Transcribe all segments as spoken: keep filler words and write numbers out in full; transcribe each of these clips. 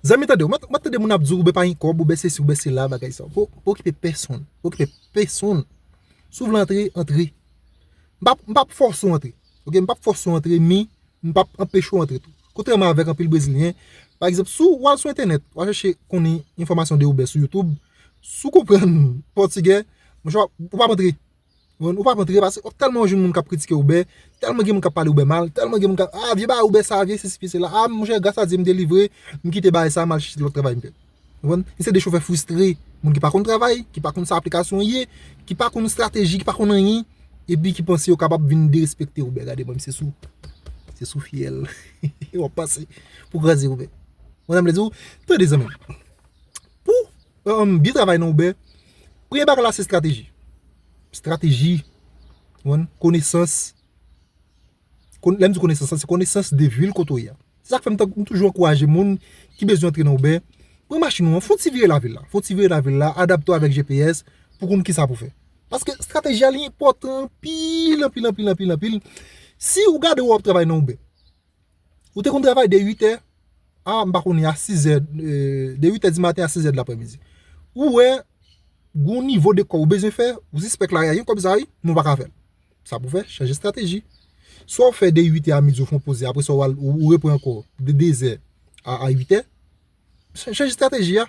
Zanmi, tande, ou mèt tande moun ap di w, Uber pa gen kòb, Uber sesi, Uber sela, bagay sa. Pa okipe pèsonn. Pa okipe pèsonn. Si w vle antre, antre. M p ap, m p ap fòse w antre. Ok, m p ap fòse w antre, men m p ap anpeche w antre tou. Kontrèman avèk anpil Brezilyen, pa egzanp, si w al sou entènèt, w al chèche konnen enfòmasyon de Uber sou YouTube, si w konprann pòtigè, monchè, ou p ap antre. Ou p ap antre paske w ap tèlman jwenn moun k ap kritike Uber, tèlman gen moun k ap pale Uber mal, tèlman gen moun k ap, ah, vye bagay Uber sa, vye sesi, vye sela. Ah, monchè, gras a Dye, m delivre, m kite bagay sa, m al chèche lòt travay m fè. Ou konprann? Men se de chofè fristre, moun ki pa konn travay, ki pa konn sa aplikasyon ye, ki pa konn estrateji, ki pa konn anyen, epi ki panse yo kapab vin derespekte Uber. Gade, mwen, se sou, se sou fyèl w ap pase pou kraze Uber. Ou konprann sa m vle di w? Tande, zanmi m. Pou, um, byen travay nan Uber, premye bagay la se estrateji. Estrateji, ou konprann, konesans. Kon-, lè m di konesans lan, se konesans de vil kote w ye a. Se sa k fè m, tank, m toujou ankouraje moun ki bezwen antre nan Uber, pran machin ou an, fè yon ti vire lavil la. Fè yon ti vire lavil la, adapte w avèk G P S pou konn kisa pou fè. Paske estrateji a li enpòtan anpil, anpil, anpil, anpil, anpil. Si ou gade ou ap travay nan Uber, ou te konn travay de uit è a, m pa konnen, a sis è, euh, de uit è di maten a sis è de laprèmidi. Ou wè, gon nivo de kòb ou bezwen fè, ou sispèk la gen kòb sa wi, men ou pa ka fè l. Sa pou fè, chanje estrateji. Swa w fè de uit è a midi, ou fè yon poze, apre sa w al, ou, ou repran ankò de de zè a, a uit è. Cha-, chanje estrateji a.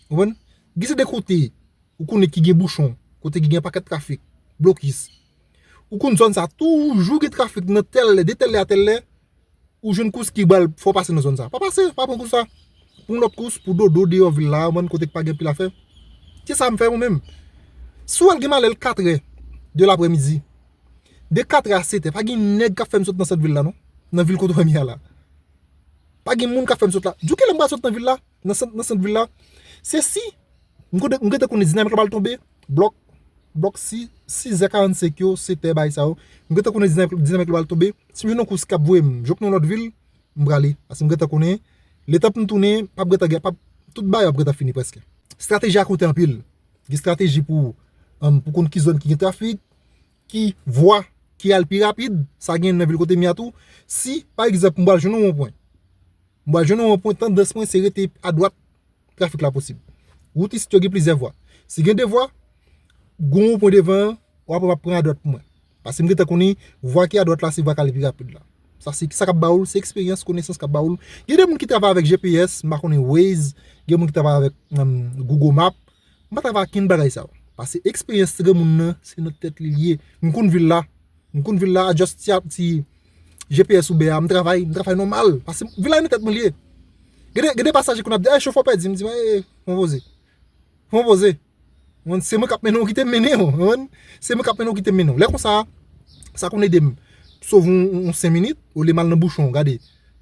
Ou konprann? Gen se de kote, ou konnen ki gen bouchon, kote ki gen pakèt trafik, blokis. Ou konn zòn sa toujou gen trafik nan tèl lè, de tèl lè a tèl lè, ou jwenn kous ki bal fè w pase nan zòn sa. Pa pase, pa pran kous sa. Pran lòt kous pou dodo deyò vil la, ou konprann, kote k pa gen pil afè. Se sa m fè mwen menm. Si w al gen m al lè l kat è de laprèmidi, de kat è a sèt è, pa gen nèg k ap fè m sot nan sant vil la, non. Nan vil kote w wè m ye a la. Pa gen moun k ap fè m sot la. Di w kilè m pral sot nan vil la, nan sant, nan sant vil la. Se si m konn, m gentan konnen dinamik la pral tonbe, blòk, blòk si, sis è karannsenk yo, sèt è bagay sa yo. M gentan konnen dinamik, dinamik la pral tonbe. Si m jwenn yon kous k ap voye m jwenn yon lòt vil, m prale. Paske m gentan konnen, letan pou m tounen, p ap gentan gen, p ap, tout bagay ap gentan fini prèske. Estrateji a konte anpil. Gen estrateji pou, um, pou konn ki zòn ki gen trafik, ki vwa ki al pi rapid, sa gen nan vil kote m ye a tou. Si, pa egzanp, m pral jwenn yon wonpwen. M pral jwenn yon wonpwen, tandans mwen se rete adwat trafik la posib. Wout isit yo gen plizyè vwa. Si gen de vwa, gon wonpwen devan an, w ap wè m ap pran adwat pou mwen. Paske m gentan konnen vwa ki adwat la, se vwa k ale pi rapid la. Sa se sa k ap ba w l, se eksperyans, konesans k ap ba w l. Gen de moun ki travay avèk G P S, m pa konnen Waze, gen moun ki travay avèk, um, Google Map. M pa travay ak kenn bagay sa yo. Paske eksperyans ti granmoun nan, se nan tèt li l ye. M konn vil la. M konn vil la, adjust ti, ti G P S Uber a, m travay, m travay nòmal. Paske vil la nan tèt mwen li ye. Gen de, gen de pasaje konn ap di, "Ey, chofè w pèdi m," m di, "Ey, fè yon poze. Fè yon poze." Ou konprann? Se mwen k ap mennen w, kite m mennen w. Ou konprann? Se mwen k ap mennen w, kite m mennen w. Lè konsa, sa konn ede m sove yon, yon, yon senk minit, olye m al nan bouchon, gade.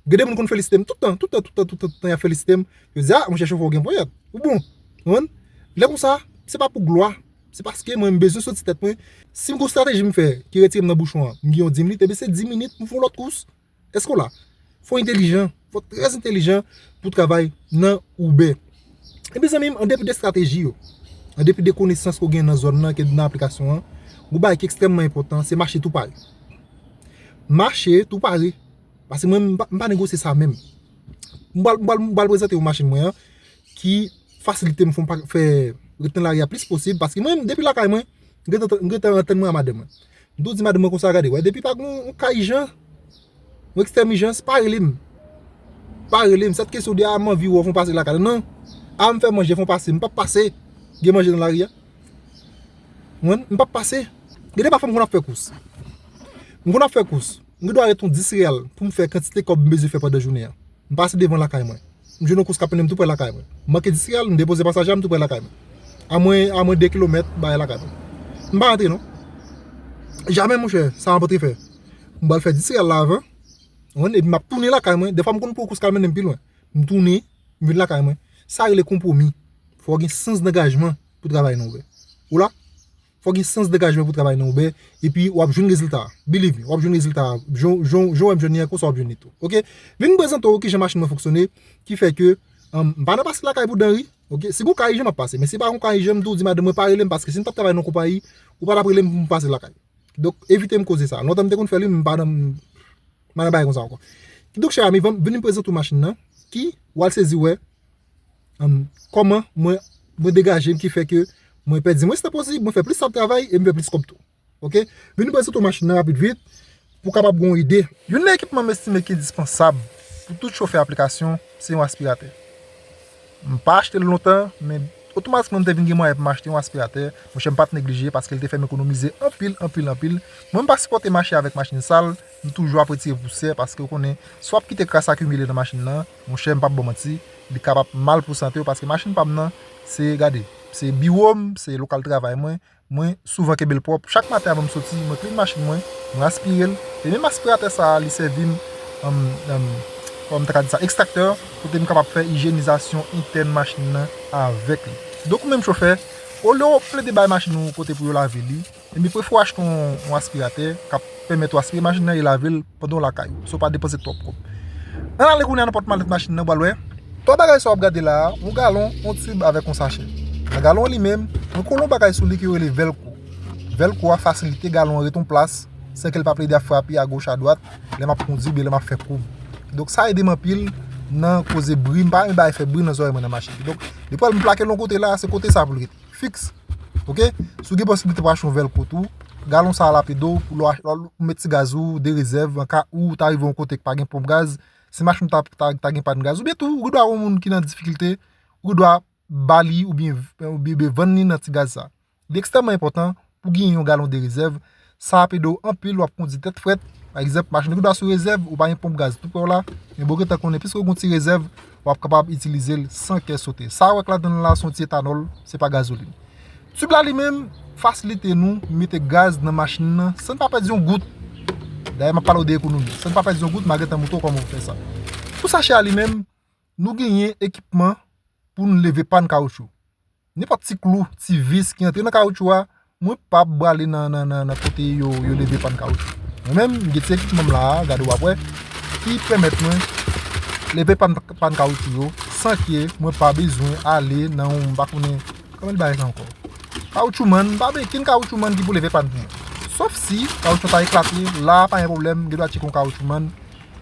Gen de moun konn felisite m tout tan, tout tan, tout tan, tout tan, tout tan, y ap felisite m. Yo di, "Ah, monchè, chofè w gen ponyèt. Ou bon." Ou konprann? Lè konsa, se pa pou glwa. Se paske mwen, m bezwen soti tèt mwen. Si m gon estrateji m fè, ki retire m nan bouchon an, m gen yon dis minit, ebyen se dis minit, m fè yon lòt kous. Èske w la? Fò w entèlijan, fò w trè entèlijan pou w travay nan Uber. Ebyen, zanmi m, an depi de estrateji yo, an depi de konesans ke w gen nan zòn nan, ke nan aplikasyon an, yon bagay ki ekstrèmman enpòtan, se mache tou pare. Mache tou pare. Paske mwen, m pa, m pa negosye sa menm. M pral, m pral, m pral prezante yon machin mwen an, ki fasilite m fè, fè ret nan lari a plis posib, paske mwen, depi lakay mwen, m gentan, m gentan antann mwen a madanm mwen. M tou di madanm mwen konsa, gade, wè, depi pa gen yon ka ijan, yon ekstrèm ijans, pa rele m. Pa rele m. Sèt kesyon de, a, m anvi wè w, fè w pase lakay la. Non. A, m fè manje, fè w pase. M p ap pase. Gen manje nan lari a. Ou konprann? M p ap pase. Gen de pafwa m konn ap fè kous. M konn ap fè kous. M gen dwa ret yon dis reyal pou m fè kantite kòb m bezwen fè pandan jounen an. M pase devan lakay mwen. M jwenn yon kous k ap mennen m tou prè lakay mwen. M manke dis reyal, m depoze pasaje a, m tou prè lakay mwen. A mwen, a mwen de kilomèt, bay lakay mwen. M pa rantre non. Jamè, monchè, sa m ap antre fè. M pral fè dis reyal la avan. Ou konprann? Epi m ap tounen lakay mwen. Defwa m konn pran yon kous k al mennen m pi lwen. M tounen, m vin lakay mwen. Sa rele konpwomi. Fò w gen sans dangajman pou travay nan Uber. Ou la? Fò w gen sans dangajman pou travay nan Uber, epi w ap jwenn rezilta a. Believe me, w ap jwenn rezilta a. Jan, jan, jan w wè m jwenn li an, konsa w ap jwenn li tou. Oke? Vin m prezante w kijan machin mwen fonksyone, ki fè ke, um, m pa nan pase lakay pou dan ri. Oke? Si gon ka ijan, m ap pase. Men si pa gon ka ijan, m tou di madanm mwen pa rele m, paske si m t ap travay nan konpayi, ou pa t ap rele m pou m pase lakay. Donk, evite m koze sa. Lontan m te konn fè li, m pa nan, m pa nan bagay konsa ankò. Kidonk, chè ami, vin, vin m prezante w machin nan. ki w al sezi wè, um, kòman mwen, mwen degaje m ki fè ke mwen pèdi mwens tan posib, mwen fè plis tan travay e mwen fè plis kòb tou. Ok? Vin nou prezante w machin nan rapid vit pou w kapab gen yon ide. Youn nan ekipman m estime ki endispansab pou tout chofè aplikasyon, se yon aspiratè. M pa achte l lontan, men otomatikman m te vin gen mwayen pou m achte yon aspiratè. Monchè, m pa t neglije paske l te fè m ekonomize anpil, anpil, anpil. Mwen, m pa sipòte mache avèk machin sal, m toujou ap retire pousyè paske w konnen, si w ap kite kras akimile nan machin nan, monchè, m p ap ba w manti, li kapab mal pou sante w paske machin pa m nan, se, gade, se biwo m, se lokal travay mwen, mwen souvan kenbe l pwòp. Chak maten avan m soti, mwen clean machin mwen, mwen aspire l. E menm aspiratè sa a, li sèvi m, um, um, kòman m ta ka di sa, ekstraktè, kote m kapab fè ijyenizasyon entèn machin nan avèk li. Donk, ou menm chofè, olye w plede bay machin ou kote pou yo lave li, ebyen prefere w achte yon, yon aspiratè k ap pèmèt ou aspire machin nan e lave l pandan w lakay ou, san w pa depanse twòp kòb. Ann ale kounye a nan pòt malèt machin nan, w pral wè twa bagay sa w ap gade la a, yon galon, yon tib avèk yon sachè. Nan galon an li menm, mwen kole yon bagay sou li ki yo rele vèlko. Vèlko a fasilite galon an ret yon plas san ke l pa plede ap frape agoch adwat lè m ap kondui oubyen lè m ap fè koub. Donk, sa ede m anpil nan koze bri. M pa renmen bagay fè bri nan zòrèy mwen nan machin. Donk, depi m plake l yon kote la, se kote sa pou l rete. Fiks. Ok? Si w gen posiblite pou achte yon vèlko tou, galon sa a l ap ede w pou lè w ach-, lè w met ti gaz ou de rezèv, an ka ou ta rive yon kote k pa gen ponp gaz, si machin ou ta, ta, ta gen pàn gaz, oubyen tou, ou gen dwa yon moun ki nan difikilte, ou gen dwa ba li oubyen, oubyen, oubyen vann li nan ti gaz sa. Li ekstrèmman enpòtan pou genyen yon galon de rezèv. Sa ap ede w anpil, w ap kondui tèt frèt. Pa egzanp, machin ou gen dwa sou rezèv, ou pa gen ponp gaz tou prè w la, men bon, ou gentan konnen, piske w gen yon ti rezèv, w ap kapab itilize l san kè sote. Sa w wè k ladan l la, se yon ti etanòl, se pa gazolin. Tib la li menm fasilite nou mete gaz nan machin nan san n pa pèdi yon gout. Dayè, m ap pale w de ekonomi. San n pa pèdi yon gout, m a gentan montre w kòman pou fè sa. Pou sachè a li menm, nou genyen ekipman pou n leve pàn kawotchou. Nenpòt ti klou, ti vis ki antre nan kawotchou a, mwen p ap brale nan, nan, nan, nan kote yo, yo leve pàn kawotchou. Mwen menm, m gen ti ekipman m la a, gade w ap wè, ki pèmèt mwen leve pàn, pàn kawotchou yo, san ke mwen pa bezwen ale nan yon, m pa konnen, kòman li bay sa ankò? Kawotchoumann, m pa bezwen kenn kawotchoumann ki pou leve pàn pou mwen. Sòf si kawotchou ta eklate, la a pa gen pwoblèm, m gen dwa tcheke yon kawotchoumann,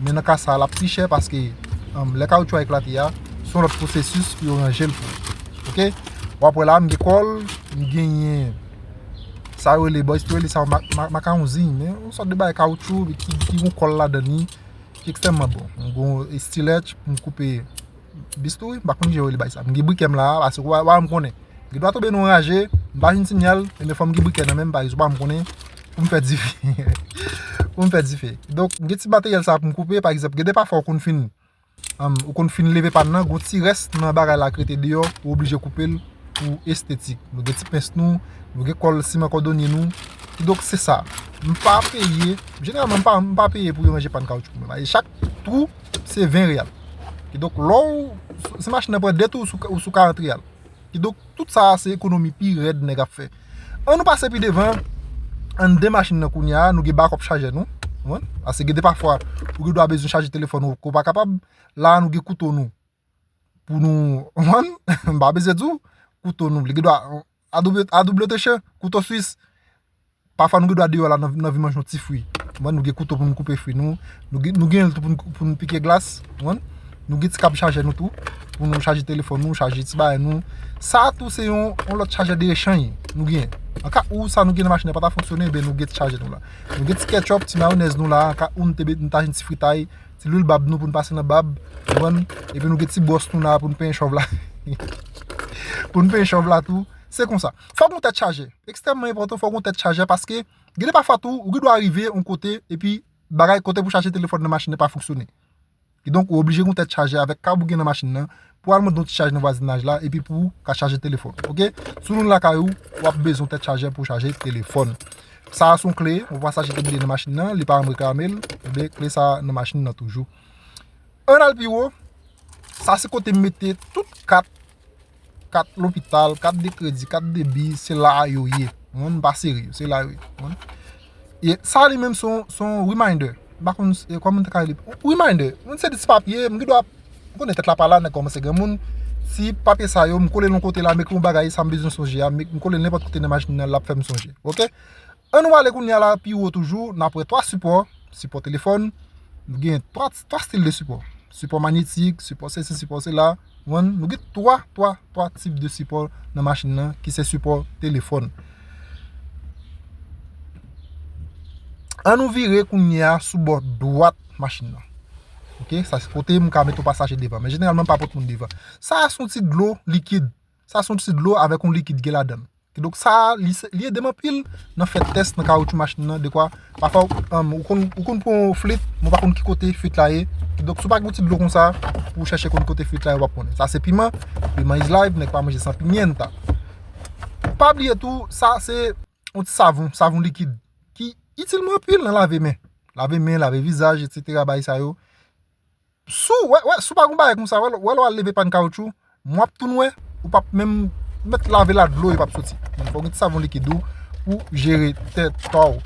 men nan ka sa a, l ap pi chè paske, um, lè kawotchou a eklate a, se yon lòt pwosesis pou yo ranje l pou ou. Ok? W ap wè la, m gen kòl, m genyen sa yo rele, bò, yo rele sa ma-, ma-, makawon ziy, men yon sòt de bagay kawotchou ki, ki gen yon kòl ladan li, ki ekstrèmman bon. M gen yon estilèt pou m koupe bistouri, m pa konn kijan yo rele bagay sa. M gen brikè m la a, paske w a, w a m konnen. M gen dwa tonbe nan yon raje, m pa jwenn sinyal, ebyen fò m gen brikè nan men m, pa egzanp, w a m konnen, pou m fè dife. Pou m fè dife. Donk, m gen ti materyèl sa pou m koupe, pa egzanp, gen de pafwa w konn fin, um, ou konn fin leve pàn nan, gon ti rès nan bagay la k rete deyò, ou oblije koupe l pou estetik. Nou gen ti pens nou, nou gen kòl siman kòdonye nou. Kidonk, se sa. M pa peye, jeneralman, m pa, m pa peye pou yo ranje pàn kawotchou pou mwen. E chak twou, se ven reyal. Kidonk, lè w, si machin nan pran de twou, ou sou, ou sou karant reyal. Kidonk, tout sa a se ekonomi pi rèd nèg ap fè. Ann nou pase pi devan, ann de machin nan kounye a, nou gen bakòp chajè nou. Ou konprann? Paske gen de pafwa, ou gen dwa bezwen chaje telefòn ou, ke w pa kapab. La a, nou gen kouto nou. Pou nou, ou konprann? M pa bezwen di w, kouto nou. Li gen dwa, a doub-, a doub tranche, kouto swis. Pafwa nou gen dwa deyò la nan, nan vin manje yon ti fwi. Ou konprann, nou gen kouto pou nou koupe fwi nou. Nou gen, nou gen l tou pou nou, pou nou pike glas. Ou konprann? Nou gen ti kab chajè nou tou. Pou nou chaje telefòn nou, chaje ti bagay nou. Sa a tou se yon, yon lòt chajè de rechanj nou gen. An ka ou sa nou gen nan machin nan pa ta fonksyone, ben nou gen ti chajè nou la. Nou gen ti ketchup, ti mayonèz nou la. An ka ou nou te be-, nou ta jwenn ti fritay, ti lwil bab nou pou nou pase nan bab. Ou konprann? Epi nou gen ti bwòs nou la pou nou penyen chòv la. Pou nou penyen chòv la tou. Se konsa. Fòk nou tèt chaje. Ekstrèmman enpòtan, fòk yon tèt chajè paske gen de pafwa tou, ou gen dwa rive yon kote, epi bagay kote pou chaje telefòn nan machin nan pa fonksyone. Kidonk, ou oblije gen yon tèt chajè avèk kab ou gen nan machin nan, pou al mande yon ti chaj nan vwazinaj la, epi pou ka chaje telefòn. Ok? Si w loun lakay ou, w ap bezwen yon tèt chajè pou chaje telefòn. Sa a se yon kle, ou pa sa jete bliye nan machin nan, li pa janm reklame l, ebyen, kle sa a nan machin nan toujou. Ann al pi wo, sa se kote m mete tout kat kat lopital, kat de kredi, kat debi, se la yo ye. Ou konprann? M pa sere yo, se la yo ye. Ou konprann? E sa li menm se yon, se yon reminder. M pa konn, e, kòman m te ka rele. Reminder. Yon seri de ti papye, m gen dwa, m konnen tèt la pa la, nèg kòmanse granmoun. Ti papye sa yo, m kole l yon kote la, m ekri yon bagay, sa m bezwen sonje a, m, m kole l nenpòt kote nan machin nan, l ap fè m sonje. Ok? Ann nou ale kounye a la, pi wo toujou, n ap wè twa sipò, sipò telefòn, nou gen twa, twa stil de sipò. sipò manyetik, sipò sesi, sipò sela. Ou konprann? Nou gen twa, twa, twa tip de sipò nan machin nan, ki se sipò telefòn. Ann nou vire kounye a sou bò dwat machin nan. Ok, sa se kote m ka mete yon pasaje devan. Men jeneralman, m pa pot moun devan. Sa a se yon ti dlo likid. Sa se yon ti dlo avèk yon likid gen ladan l. Kidonk sa a, li, se- li ede m anpil nan fè tès nan kawoutchou machin nan, dekwa. Pafwa, um, ou konn, ou konn pran yon flit, men w pa konn ki kote flit la ye. Kidonk si w pa gen yon ti dlo konsa, pou w chèche konn kote flit la ye, w p ap konnen. Sa se piman, piman is life, nèg pa manje san pimienta. Pa bliye tou, sa se yon ti savon, savon likid, ki itil mwen anpil nan lave men. Lave men, lave vizaj, etsetera, bagay sa yo. Si w, wè, wè, si w pa gen bagay konsa, wè, lè w al leve pàn kawoutchou, men w ap tounen wè, ou p ap menm mèt lave la dlo, yo p ap soti. Men fò w gen ti savon likid ou pou jere tèt pa w.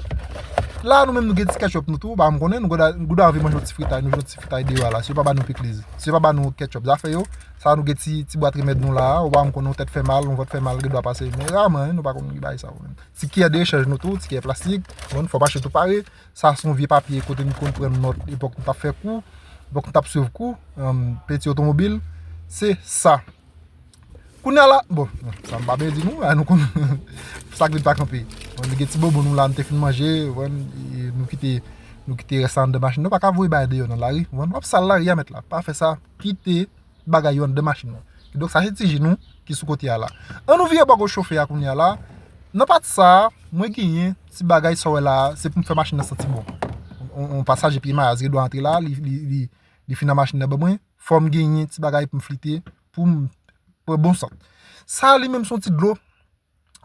La, nou menm, nou gen ti ketchup nou tou, ba m konnen, nou gouda, gouda anvi manje yon ti fritay, nou jwenn yon ti fritay deyò a la, si yo pa ba nou pikliz, si yo pa ba nou ketchup, zafè yo, sa nou gen ti, ti bwat remèd nou la, ou ba m konnen yon tèt fè mal, yon vant fè mal, gen dwa pase, men raman, nou pa konn bagay sa yo menm. Ti kiyè de rechanj nou tou, ti kiyè plastik, bon, fò mache tou pare, sa se yon vye papye kote nou konn pran nòt epòk nou t ap fè kou, epòk nou t ap swiv kou, um, penti otomobil, se sa. Kounye a la, bon, sa m pa byen di nou, a nou konn sa k vin pa kanpe. Bon, nou gen ti bonbon nou la, nou te fin manje, bon, e nou kite, nou kite rès la anndan machin, nou pa ka voye bagay deyò nan lari, bon, w ap sal lari a mèt la, pa fè sa, kite bagay yo anndan machin nan. Kidonk sa se ti ji nou ki sou kote a la. Ann nou vire bò goch chofe a kounye a la. Nan pati sa a, mwen genyen ti bagay sa w wè la a, se pou m fè machin nan santi bon. On, on pasaje pye mayas gen dwa antre la, li, li, li, li fin nan machin nan ban mwen. Fò m genyen ti bagay pou m flite, pou m pran bon sant. Sa a li menm se yon ti dlo.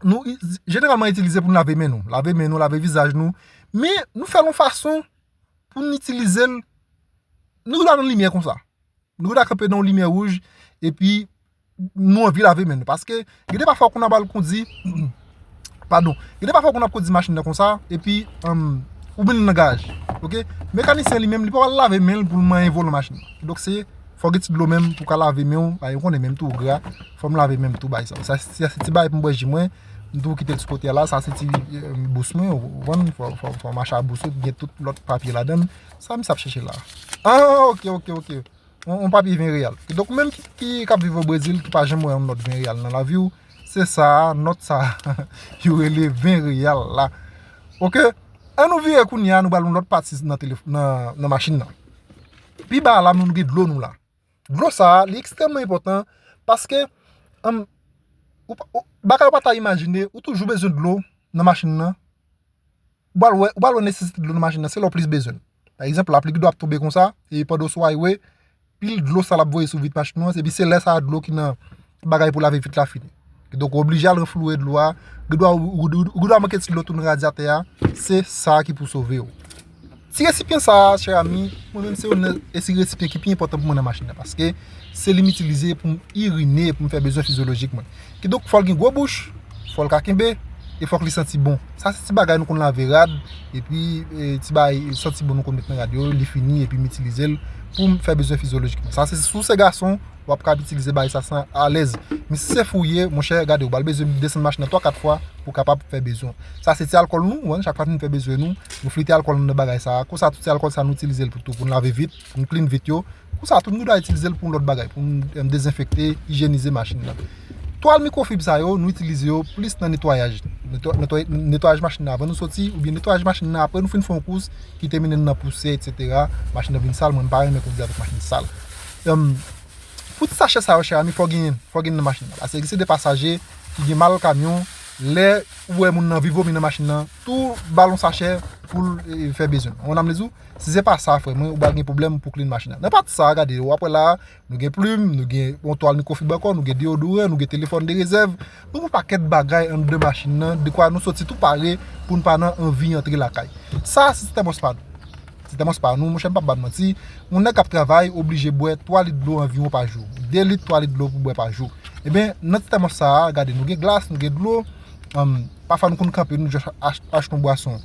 Nou i- jeneralman itilize pou n lave men nou. Lave men nou, lave vizaj nou. Men nou fè l yon fason pou n itilize l. Nou la nan limyè konsa. Nou ta kanpe nan yon limyè wouj, epi nou anvi lave men nou. Paske, gen de pafwa w konn ap al kondi, padon, gen de pafwa w konn ap kondi machin nan konsa, epi, um, ou vin nan garaj, ok? Mekanisyen li menm, li pa pral lave men l pou l manyen volan machin nan. Donk se, fò gen ti dlo menm pou ka lave men w, bay ou konnen men m tou gra, fò m lave men m tou bay sa. Sa, sa se ti bagay pou m bwè ji mwen, m tou kite l sou kote a la, sa se ti, um, bous mwen, ou konprann, fò, fò, fò mache a bous ou, gen tout lòt papye ladan l. Sa misye ap chèche la. Ah, ok, ok, ok. On, on papye ven reyal. Kidonk, ou menm ki, ki, k ap viv o Brezil, ki pa janm wè yon nòt ven reyal nan lavi w, se sa a, nòt sa a, yo rele ven reyal la. Ok? Ann nou vire kounye a, nou ba l yon lòt pati nan, telef- nan, nan machin nan. Pi ba a la, nou gen dlo nou la. Dlo sa a, li ekstrèmman enpòtan, paske, um, ou pa- ou- bagay ou pa ta imajine, ou toujou bezwen dlo nan machin nan. Ou pral wè, ou pral wè nesesite dlo nan machin nan, se lè w plis bezwen l. Pa egzanp, lapli ki dwe ap tonbe konsa, e pandan w sou highway, pil dlo sa l ap voye sou vit machin ou an, epi se lè sa a dlo ki nan bagay pou lave vit la fini. Kidonk, ou oblije al ranflouwe dlo a, ou dwe, ou, ou, ou dwe manke ti dlo tou nan radyatè a, se sa ki pou sove w. Ti resipyan sa a, chè ami, mwen menm se youn nan ti resipyan ki pi enpòtan pou mwen nan machin nan, paske se li m itilize pou m irine, pou m fè bezwen fizyolojik mwen. Kidonk, fò l gen gwo bouch, fò l ka kenbe, e fòk li santi bon. Sa se ti bagay nou konn lave rad, epi, e, ti bagay santi bon nou konn met nan rad yo, li fini, epi m itilize l pou m fè bezwen fizyolojik mwen. Sa se si w se gason, w ap kab itilize bagay sa san alèz. Men si se fi w ye, monchè, gade, ou pral bezwen desann machin nan twa, kat fwa pou w kapab fè bezwen w. Sa se ti alkòl nou, wi, chak fwa nou fè bezwen nou, nou flite alkòl nan bagay sa. Konsa, tout ti alkòl sa, nou itilize l pou tou, pou n lave vit, pou n clean vit yo. Konsa, tou, nou dwe itilize l pou yon lòt bagay, pou n, em, dezenfekte, ijyenize machin nan. Twal mikwofib sa yo, nou itilize yo plis nan netwayaj. Netwa- netway- netwayaj machin nan avan nou soti, oubyen netwayaj machin nan apre nou fin fè yon kous, ki te mennen n nan pousyè, etsetera. Machin nan vin sal, mwen m pa renmen kondi avèk machin sal. Em, Pou ti sachè sa yo, chè ami, fò genyen, fò genyen nan machin nan. Paske gen de pasaje ki gen mal kamyon, lè ou wè moun nan anvi vomi nan machin nan, tou ba l yon sachè pou l, e, fè bezwen l. Ou konprann sa m vle di w? Si se pa sa, frè mwen, ou pral gen pwoblèm pou clean machin nan. Nan pati sa a, gade, w ap wè la, nou gen plim, nou gen yon twal mikwofib ankò, nou gen deyodoran, nou gen telefòn de rezèv, nou gen yon pakèt bagay anndan machin nan, dekwa nou soti tou pare pou n pa nan anvi antre lakay. Sa, se ti tèmòs pa nou. Ti tèmòs pa nou, monchè, m p ap ba n manti. Yon nèg k ap travay oblije bwè twa lit dlo anviwon pa jou. De lit, twa lit dlo pou bwè pa jou. Ebyen, nan ti tèmòs sa a, gade, nou gen glas, nou gen dlo. Em, pafwa nou konn kanpe, nou jis ach- achte yon bwason.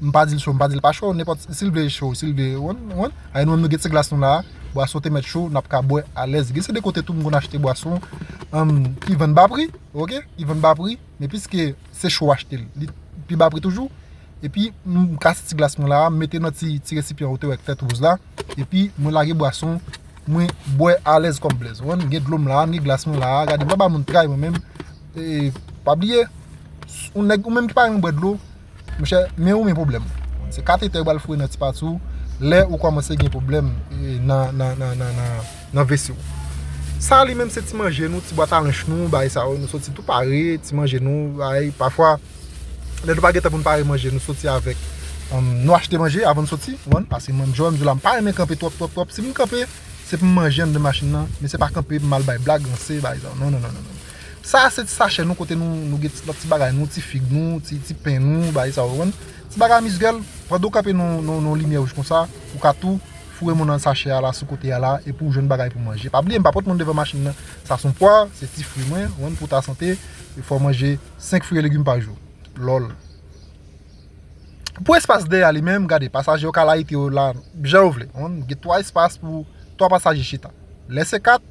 M pa di l cho, m pa di l pa cho, nenpòt, si l vle cho, si l vle, w konn, w konn. Ay, nou menm nou gen ti glas nou la, bwason te mèt cho, n ap ka bwè alèz. Gen se de kote tou m konn achte bwason, em, ki vann ba pri, ok? Ki vann ba pri, men piske se cho w achte l, li pi ba pri toujou. Epi, m kase ti glas mwen la, m mete nan ti, ti resipyan ou te wè k tèt wouz la. Epi, mwen lage bwason Mwen bwè alèz kòm blèz. Ou konprann? M gen dlo m la, m gen glas mwen la. Gade, m pa ba moun tray mwen menm. E, pa bliye, ou nèg, ou menm ki pa renmen bwè dlo, monchè, men ou men pwoblèm ou. Se katetè yo pral foure nan ti pati w, lè ou kòmanse gen pwoblèm, e, nan, nan, nan, nan, nan, nan vesi w. Sa li menm se ti manje nou, ti bwat a lanch nou, bagay sa yo, nou soti tou pare, ti manje nou, bagay, pafwa, lè nou pa gen tan pou nou pare manje, nou soti avèk, um, nou achte manje avan nou soti, ou konprann? Paske mwen, jan m di w la, m pa renmen kanpe twòp, twòp, twòp. Si m kanpe, se pou m manje anndan machin nan, men se pa kanpe pou m al bay blag, ranse, bagay sa yo. Non, non, non, non, non. Sa a se ti sachè nou kote nou, nou gen ti, lòt ti bagay nou, ti fig nou, ti, ti pen nou, bagay sa yo, ou konprann? Ti bagay amizgèl, pandan w kanpe nan, nan, nan limyè wouj konsa, ou ka tou foure moun nan sachè a la, sou kote a la, epi w jwenn bagay pou manje. Pa bliye, m pa pot moun devan machin nan. Sa se yon pwa, se ti fwi mwen, ou konprann, pou ta sante, e fò w manje senk fwi e legim pa jou. Lòl. Pou espas dèyè a li menm, gade, pasaje yo ka layite yo la, jan yo vle. Ou konprann? Gen twa espas pou twa pasaje chita. Lè se kat,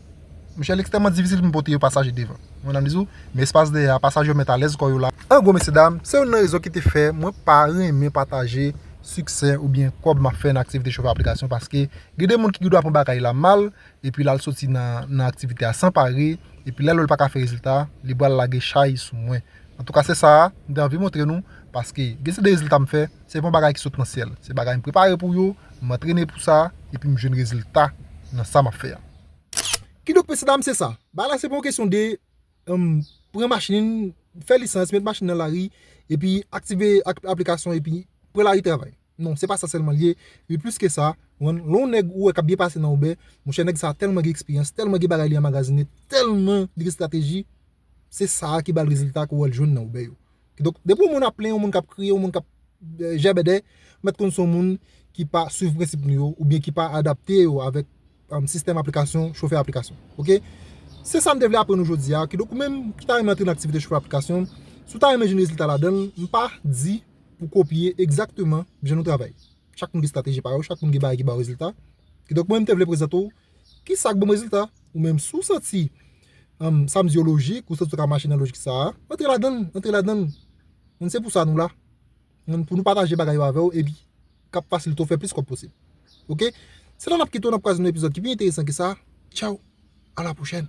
monchè, li ekstrèmman difisil pou m pote yo pasaje devan. Ou konprann sa m di w? Men espas dèyè a, pasaje yo mèt alèz kò yo la. An gwo, mesye dam, se youn nan rezon ki te fè mwen pa renmen pataje siksè oubyen kòb m ap fè nan aktivite chofe aplikasyon, paske gen de moun ki gendwa pran bagay la mal, epi l al soti nan, nan aktivite a san pare, epi lè l wè l pa ka fè rezilta, li pral lage chay sou mwen. Antouka, se sa a m te anvi montre nou, paske gen se de rezilta m fè, se pa yon bagay ki sot nan syèl. Se bagay m prepare pou yo, m antrene pou sa, epi m jwenn rezilta nan sa m ap fè a. Kidonk, mesye dam, se sa. Bagay la, se pa yon kesyon de, um, pran machin, fè lisans, met machin nan lari, epi aktive ak-, aplikasyon, epi pran lari travay. Non, se pa sa sèlman l ye. Li plis ke sa. Ou konprann? Lè yon nèg ou wè k ap byen pase nan Uber, monchè, nèg sa a tèlman gen eksperyans, tèlman gen bagay li anmagazinen, tèlman li gen estrateji, se sa a ki ba l rezilta ke w wè l jwenn nan Uber yo. Kidonk, depi yon moun ap plenyen, yon moun k ap kriye, yon moun k ap, eh, jèbèdè, mèt konn se yon moun ki pa swiv prensip nou yo, oubyen ki pa adapte yo avèk, um, sistèm aplikasyon, chofè aplikasyon. Oke? Se sa m te vle aprann nou jodi a. Kidonk, ou menm ki ta renmen antre nan aktivite chofè aplikasyon, si w ta renmen jwenn rezilta ladan l, m pa di pou kopye egzakteman jan nou travay. Chak moun gen estrateji pa yo, chak moun gen bagay ki ba yo rezilta. Kidonk, mwen, m te vle prezante w kisa k ban m rezilta. Ou menm, si w santi, um, sa m di yo lojik, ou santi w ka mache nan lojik sa a, antre ladan l, antre ladan l. Mwen, se pou sa nou la. Mwen, pou nou pataje bagay yo avè w, epi k ap fasilite w fè plis kòb posib. Oke? Se la n ap kite w, n ap kwaze nan epizòd ki pi enteresan ke sa. Tchaw! A la pwochèn!